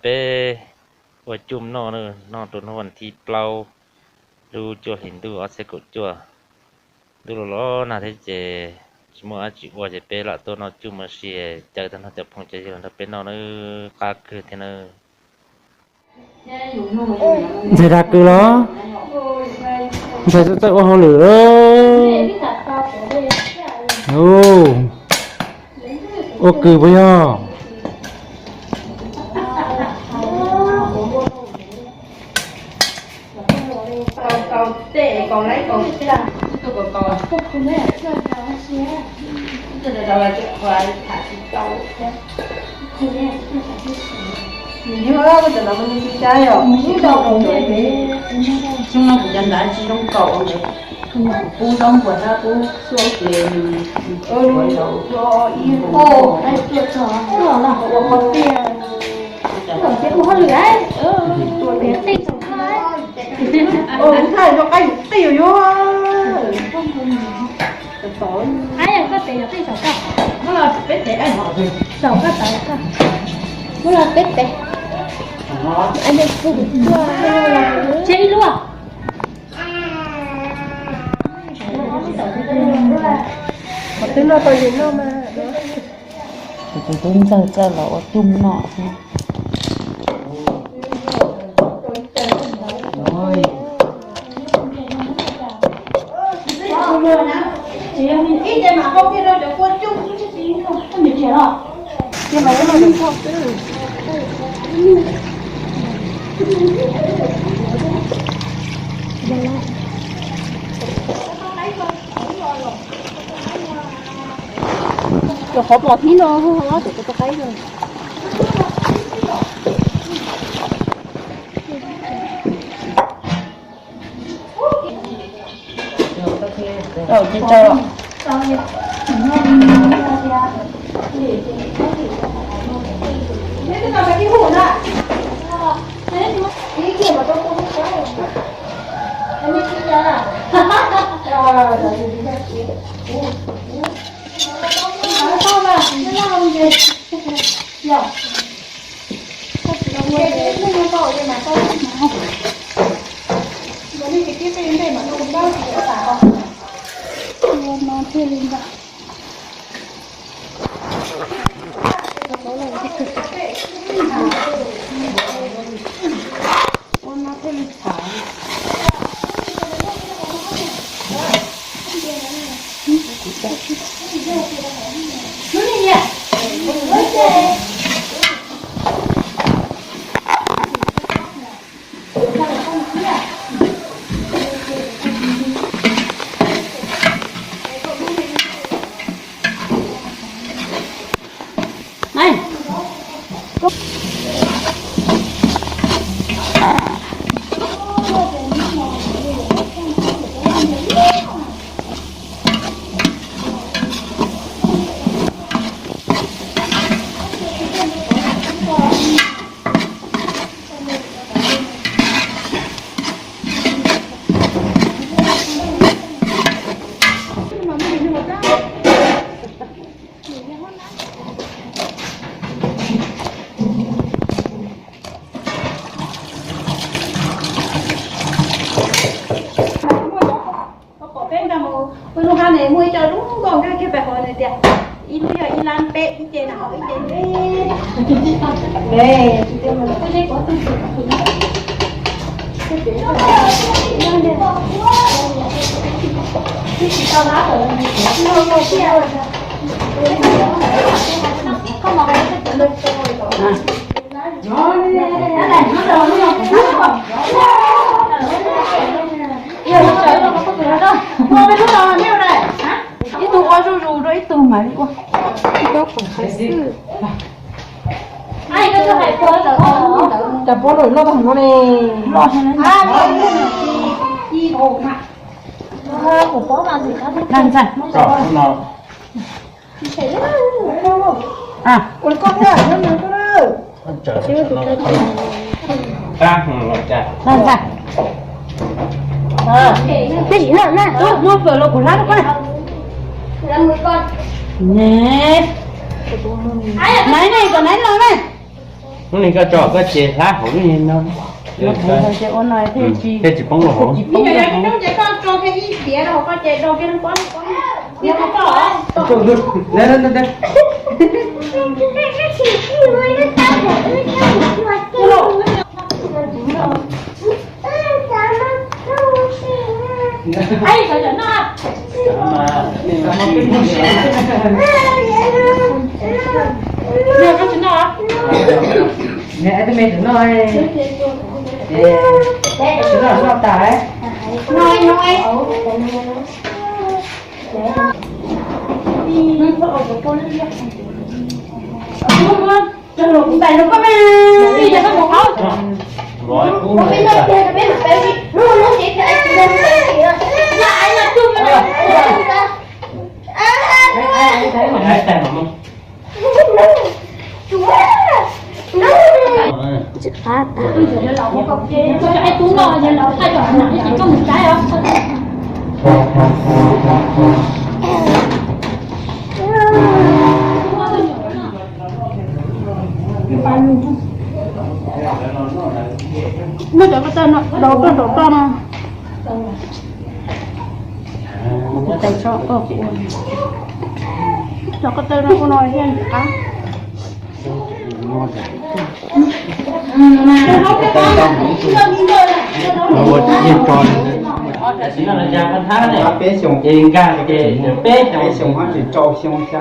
Peb ua cuj noj, noj rau hnub vas thib plaub lub cuaj hlis ntuj ob txhiab kaum cuaj. Ntuj los los nag thiab ces tsis muaj dab tsi ua ces peb lam tuaj noj cuj mus si, caw tag nrho cov phooj cov ywg los nrog peb noj nawb, qab kawg thiab nawb. Ntxhais dag kws los? Ntxhais txawj txawj ua hauj lwm. Ua kws puas yog? Xyoo no kuv cov ntav tsis zoo kaum, kuv pub zaub npuas tab pub xub ces nws ua zaub. Ua hauj lwm, qij saum koj. Qij yuav yuav. Koj pem yog qij saum koj. Saum koj tawv koj. Muab los peb tes. Tseg ib lub. Qhov twb noj tau yus noj mas. Tus tub ntxawg txawj los ua cuj noj xwb. Cov qhov pom thib no, cov tau qaib no. Peb nrog mus pw lub hab ne, muaj ib co lub nkauj nkag kiag pem hauv nws tias ib lub yog ib lab peb ib ce na, ib ce peb. Ib tug ua zuj zus rau ib tug mam li ua. Cov pob lawm loj tag no ne. Loj. Ntxhais. Muaj fawm los kuv hlab rau koj. Naiv ne, kom naiv los ne. Lub niag koj tso koj ces hlab hauv lub niag no. Thiaj tsis poob rau hauv. Nws es twb me tseem noj, tseem noj noj tas. Tsis qab. Muab cov ko taw no daus tuaj nraum toj no. Cov ko taw no ua no thiaj qab. Ua tsis yeej tso li. Peb xyoo, peb xyoo ob tsis rau xyoo xya.